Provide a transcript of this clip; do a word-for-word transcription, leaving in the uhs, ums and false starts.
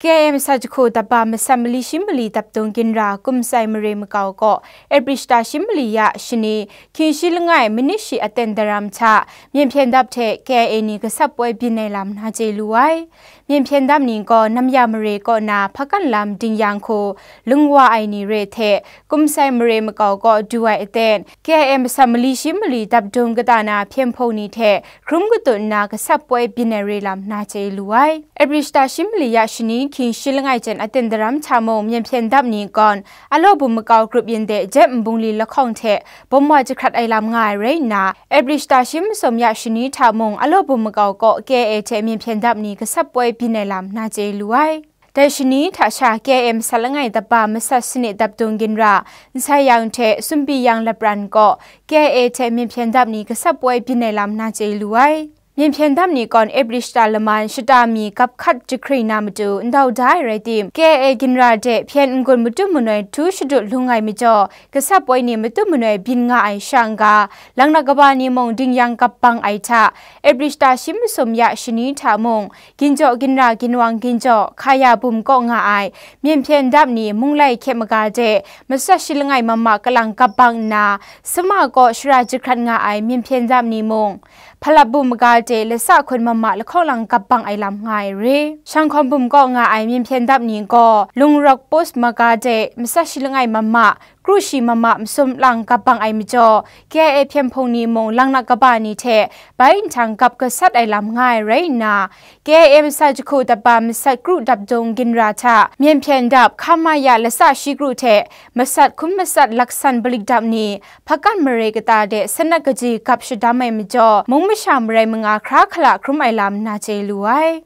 K I A masat jahku daba masat mali shi mali dapdung ginra Kumsai mare makau kaw April shata shi mali ya shani hkying shi langai manit shi aten daram hta myen hpyen dap hte K I A ni gasat poi byin ai lam na chye lu ai. Myen hpyen dap ni gaw Namya mare kaw na Hpakan lam Dingyang hku lung wa ai ni re hte Kumsai mare makau kaw du ai aten K I A masat mali shi mali dapdung kata na hpyen hpung ni hte hkrum katut nna gasat poi byin ai re lam na chye lu ai. April shata shi mali ya shani hkying shi langai jen aten daram hta mung myen hpyen dap ni gawn Alaw bum makau grup yin de Jep Nbungli lahkawng hte bawm wa jahkrat ai lam nga ai rai nna, April shata shi masum ya shani hta mung Alaw bum makau kaw K I A hte myen hpyen dap ni gasat poi byin ai lam na chye lu ai. Dai shani hta sha K I A masat langai daba masat sanit dapdung ginra Nsai Yang hte Sumpi Yang lapran kaw K I A hte myen hpyen dap ni gasat poi byin ai lam na chye lu ai. Myen hpyen dap ni gawn April shata laman shata mi gap hkat jahkring na matu ndau da ai rai tim, K I A ginra de hpyen n-gun matu manoi htu shadut lung ai majaw, gasat poi ni matu manoi byin nga ai sha n-ga, Langnak kaba ni mung Dingyang gap bang ai hta, April shata shi masum ya shani hta mung, ginjaw ginra ginwang ginjaw, Hkaya bum kaw nga ai, myen hpyen dap ni Munglai hkyep maga de, masat shi langai mama kalang gap bang nna, Suma kaw shara jahkrat nga ai myen hpyen dap ni mung, Hpalap bum maga de lasa hkun mama lahkawng lang gap bang ai lam nga ai re. Shanghkawm bum kaw nga ai myen hpyen dap ni gaw, Lungrawk post maga de masat shi langai mama, kru shi mama masum lang gap bang ai majaw, K I A hpyen hpung ni mung Langnak kaba ni hte bai nhtang gap gasat ai lam nga ai rai nna, K I A masat jahku daba masat kru dapdung ginra hta myen hpyen dap hkam ma ya lasa shi kru hte masat hkum masat laksan balik dap ni, Hpakan mare kata de sanat kaji gap shadam ai majaw, mung masha marai manga hkra hkala hkrum ai lam na chye lu ai.